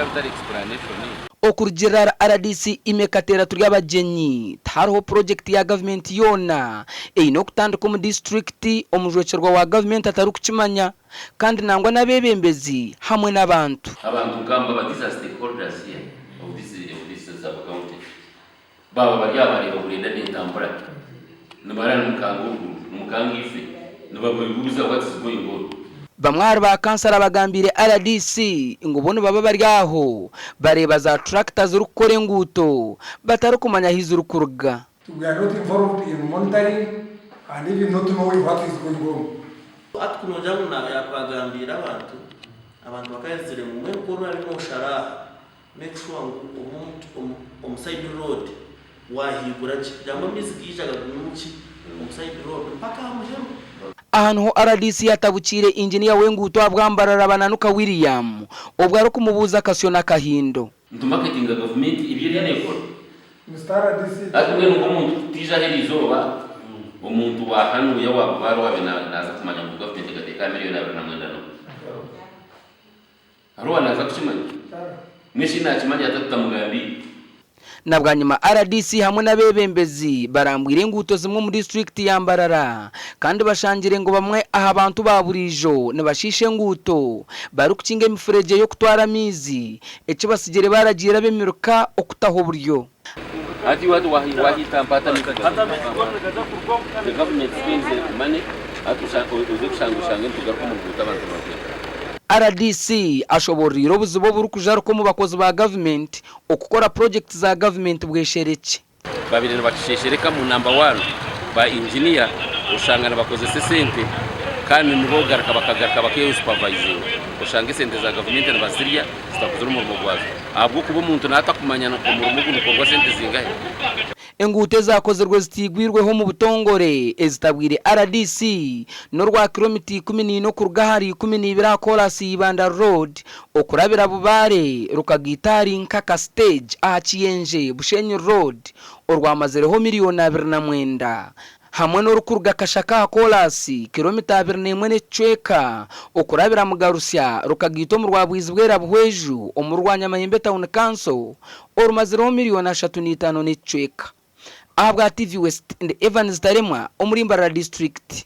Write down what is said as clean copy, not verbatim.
bitari explanation. Okurugiirira ahari rdc Imee Kateera Turyabagyenyi, tihariho purogyekiti ya gavumenti yoona eine okutandika omu disiturikiti omujwekyerwa wa gavumenti atarikukimanya kandi nangwa n'abeebembezi hamwe n'abantu. Abantu nkamba these are stakeholders here of this of this sub county baaba bari aha bareeba Burenda netambura nibarara nimukanga oruguru nimukanga ife nibabebuuza what is going on. Bamwe ahari ba kansara bagambiire rdc ngu bo nibaba bari aho bareeba za turakita zirikukora enguuto batarikumanya ahi zirikuruga. We are not involved in monitoring and even not knowing what is going on. Hati ku noogira ngu yaakubagambiire abantu, abantu bakaayenzire ngu mbwenu ku oraabe nooshara aha, make sure ngu omu side road waahigura gye kugira ngu amaizi gaija gagume omu ki, omu side road mpaka aha muheru. Aha niho rdc yatabukiire Inginiya w'enguuto ahabwa Mbarara Bananuka William obwo arikumubuuza akasyo n'akahindo. Nitu marketinga gavumenti ebi eriyo nekora. Mister rdc. Hati mbwenu nk'omuntu kutaija aha eriizooba, omuntu wa hanuya wa Bubaare owaabaire naaza kumanya ngu gavumenti ekateeka aha miriyoni 29 n'omwe. Hariho owa naaza kukimanya? Mbwenu shi naakimanya ata tutamugambiire? Na bwanyima rdc hamwe n'abeebembezi barambwire enguuto zimwe omu disiturikiti ya Mbarara kandi bashangire ngu bamwe aha bantu ba buriijo nibashiisha enguuto barikukinga emifuregye y'okutwara amaizi eki batsigire baaragiira ab'emiruka okutaho oburyo. Hati iwe hati wahiita mpa hati amaizi gaza The government spends the money hati oze kushanga oshange nitugaruka omu ruguuto abantu nibagyenda. Rdc ashobooroire obuzibu oburikujaruka omu bakozi ba gavumenti okukora purogyekiti za gavumenti bwesherekye. Babaire nibakisheshereka mu namba wani ba inginiya oshanga nibakozesa esente kandi nibo garuka bakagaruka bakesupervisinga oshanga esente za gavumenti nibazirya zitakozire omurimo gwazo ahabw'okuba omuntu naaba atakumanya omurimo ogu nigukorwa sente zingahi. Enguuto ezaakozirwe zitaigwirweho omu butongore ezitabwire rdc n'orwa kiromita 14 okuruga ahari 12 aha koraasi ya Ibanda Road okurabira Bubaare rukagaita ahari Nkaka Stage aha Kiyenje Bushenyi Road orwamazireho miriyoni 29 hamwe n'orikuruga Kashaka aha koraasi kiromita 21 n'ekicweka okurabira Mugarusya rukagaita omu rwa Bwizibwera Buhweju omu rwa Nyamayembe Town Council orumazireho miriyoni 35 n'ekicweka. Ahabwa TV West, ndi Evans Taremwa omuri Mbarara Disiturikiti.